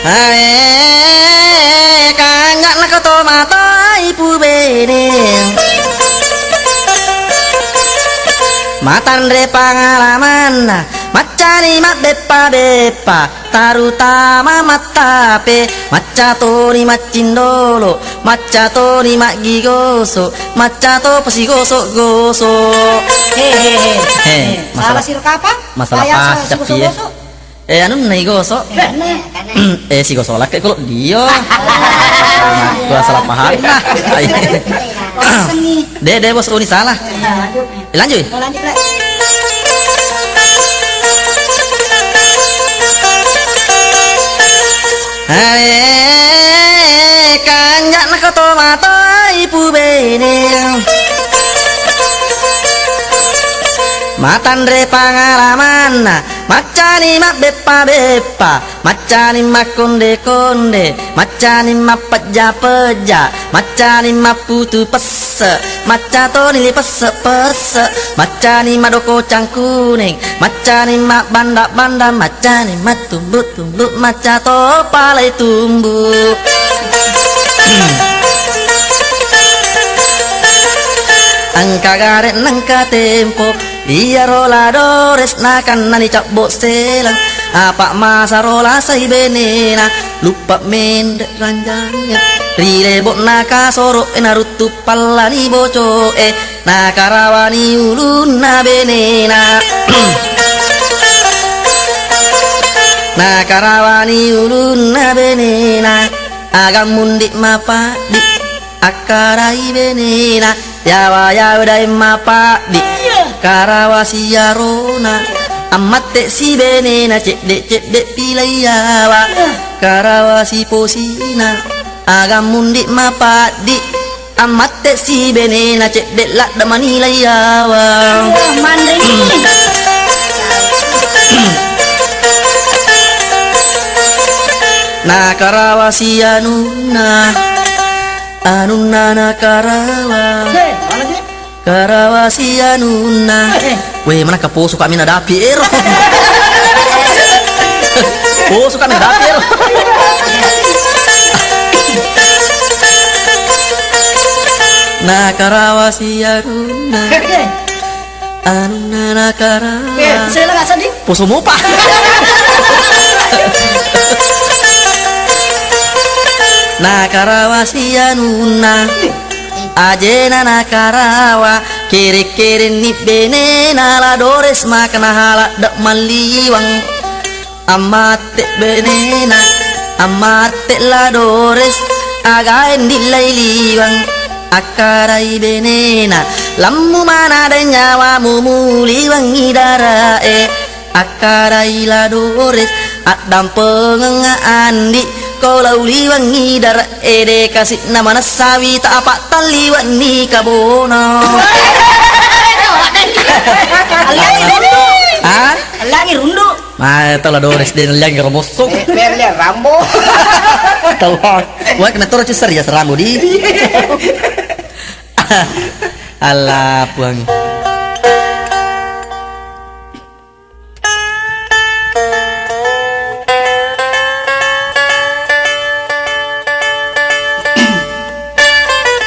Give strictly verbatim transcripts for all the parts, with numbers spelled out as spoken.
Ae, kanja'na ko to mata ipu bene. Matanre pangalamanna, maccani mabbeppa-beppa, tarutama mattape, macca toni maccindolo, macca toni maggigoso, macca to pasigoso-goso. He, he, he. He, he, masalah, salah siro kapang? Masalah pasi, Cappi, ya. Gosok-gosok. Eh, anunna igoso. Eh, eh, sigoso lakke kolo dio. Gua salah paham nah. De, de, bos, uni salah. Lanjut. Oh, lanjut, Bre. Ae, kanja'na ko to mata ipu bene. Matanre pangalamanna, maccani mabbeppa-beppa, maccani makkonde-konde, maccani mappejja-pejja, maccani mapputu pesse, macca toni li pesse-pesse, maccani madoko cangkuneng, maccani mabbanda-banda, maccani mattumbu-tumbu, macca to palai tumbu. Engka gare nengka tempo, iyaro La Dores nakannani cabbo selang. Apa masaro lasai benena, luppa menre ranjangnge. Ri lebo'na kasoro e naruttu pallani boco e, nakarawani ulunna benena. Nakarawani ulunna benena, aga mundi mapaddi. Akkarai benena, yawa-yawa daeng mapaddi. Iya. Karawa siarona, ammatte si benena, cedde-cedde pilai yawa. Iya. Karawa siposina, aga mundi mapaddi. Ammatte si benena, cedde ladde manilai yawa. Iya, manreni. Nakarawa sianunna. Anunna nakarawa. He, mana je? Karawa si anunna. He, he. Weh, mana kaposo kami nadapi ero. Poso kami nadapi ero. Nakarawa si anunna. He, he. Anunna nakarawa. Eh, saya lah nggak sedih. Poso mopa. Nakarawa si anunna. Ajena nakarawa. Kere-kerenni benena La Dores makana haladde malliwang. Ammatte benena, ammatte La Dores, aga endillai liwang, akkarai benena, lammu manadai nyawamu muliwangngi darae, akkarai La Dores, addampengengnga andi, ko lau liwangngi darae de kasi'na manessawi ta apa talliwanni kabono. Alliangi rundu. Ah? Alliangi rundu. Ma, tau La Dores de nalliang ero mosso. Eh, Merlian Rambo. Tau. Wah, kena toro cusar ya serambo di. Allah, Puang.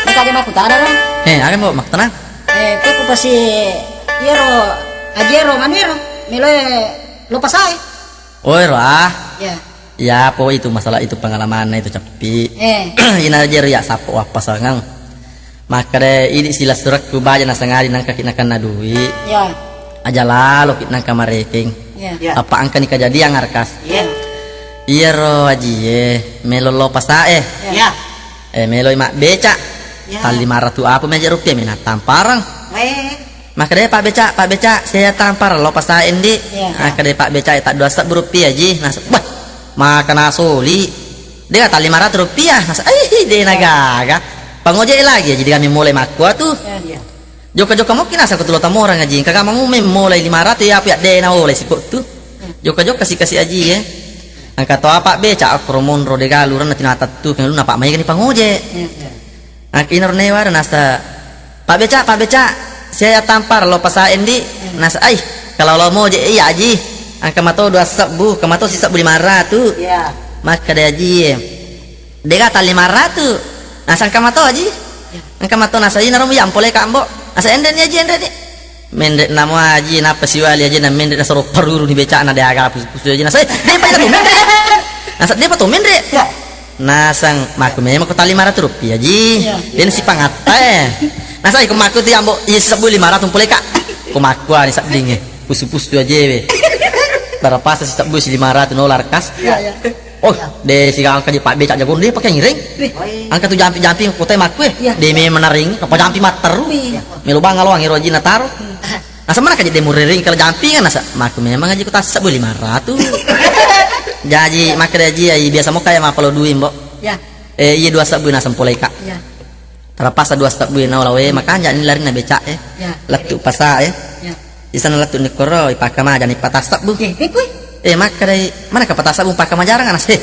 Maka dia maku tada ro. Eh, aga mau mak tenang. Eh, kok pasti iyaro, ajiero, manuero, meloe lo pasae. Oh, ero ah. Ya. Ya, po itu masalah itu pengalamanna itu, Cappi. Eh. Ina jero ya sappo wappasangang. Makkeda idi silessurekku baja nasangadi nangka ki nakenna dui. Ya. Aja lalo ki nangka marekeng. Ya. Ya. Apa angkani kejadian arkas. Ya. Iyaro ajie melo lo pasae. Ya. Ya. Eh, meloi mabbeca. Ya. Tallimaratu apa meja rupiah mina tamparang. Weh. Makkeda, "Pak Beca, Pak Beca, saya tampar lo pasae ndi." Iya. Makkeda Pak Beca, "Tak dua sebbu rupiah ji." Nas-, wah, maka nasoli. Dia kata lima ratus rupiah. Nas-, "Ih, de nagaga." Pangojek lagi, jadi kami mulai makkua tu. Iya. Jokka-jokka mokki nasa ko tulo tamorang aji. Kaka mamu memulai lima ratus ya, apa ya de na oleh sikok tu. Iya. Jokka-jokka si kasi aji, eh. Angka to apa Beca, aku romonro de galu, rena tinata tu, keng lu napa mai kani pangojek. Iya. Ak-, inaro newara nasa, "Pak Beca, Pak Beca, saya tampar lo pasae ndi." Nasa, "Ai, kalau lo mau je iya aji, angka mato dua sebbu, kemato si sebbu lima ratu." Iya. Makkeda ajie, dega ta lima ratu. Nasa engka mato aji. Engka mato nasa ina romu yampole ka ambo. Nasa enreni aji, enreni. Menre namo aji, nappa siwali aji, na menre nasoro paruru ni becana de aga pusu-pusu aji. Nasa, eh, depa ina tu menre. Nasa depa tu menre. Nasang, makku memang ko ta lima ratu rupiah ji. Den sipangatta eh. Nasa iko makku tu ambo, iya sisebbu lima ratu mpole ka. Ko makku ani sedding eh. Pusu-pusu aja we. Tarapasa sisebbu si lima ratu nolar kas. Oh, de sigaga angka je pabbeca jago de pakai ngiring. Angka tu jampi-jampi kota makku eh. De memang naring, apa jampi matteru. Melo bang aloang ero aji nataro. Nasa mana kaje de murering kalau jampi kan nasa makku memang aji kota sisebbu lima ratu. Jaji makkeda aji ai biasa mo kaya mapalo dui mbo. Eh, iya dua sebbu nasa mpole ka. Tarapasa dua sebbu naola we makanja ni lari na beca eh. Lettu pasa eh. Isana lettu ni koro ipakamaja ni pata sebbu. Eh, makkedai, mana ka pata sebbu pakamajarang anas eh.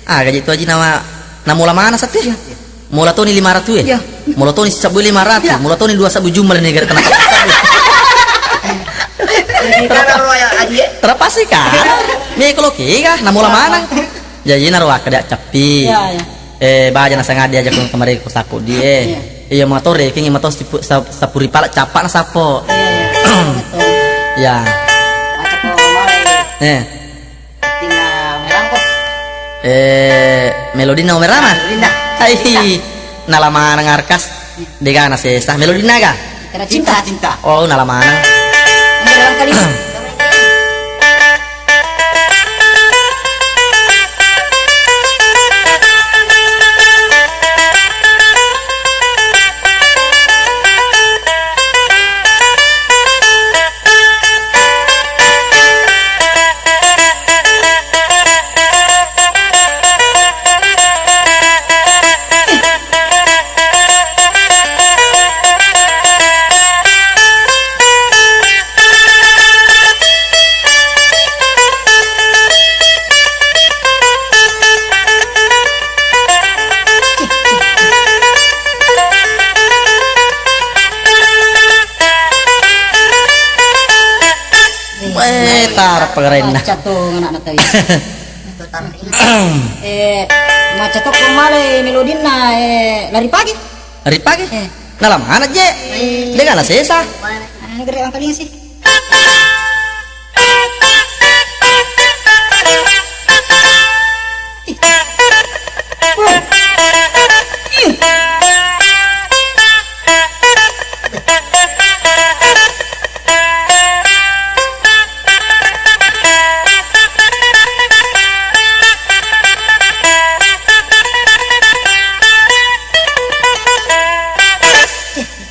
Ah, gaji tu aji nama namola mana sate. Mola toni lima ratu eh. Mola toni sisebbu lima ratu, mola toni dua sebbu jumlah ni gara kena pata sebbu. Terapasi ka. Me kalau kega namola mana. Jaji naro wakkeda cappi. Eh, baja nasangadi aja ko kemarin ko sapu di eh. Iya motor eh, kingi motor sapu ripala capa na sapo. Ya. Eh. Eh, melodina Omerama. Hai. Nala maneng arkas. Dega na sesa. Melodina ga? Cinta, cinta. Oh, nala maneng. Eh, tarap pagarenna. Macca to anakna tadi. Eh, macca to ko male melodinna, eh, lari pagi. Lari pagi? Eh. Nala mana je? Dega na sesa. Anu gere angkalinga sih.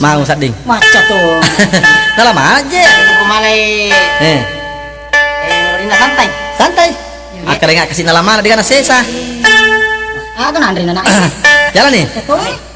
Mau sadding. Macca to. Nala mana je? Ko malai. Eh. Eh, melodina santai. Santai. Akkalenga kasi nala mana dega na sesa. Aga nanre nana. Jalan nih. Betul.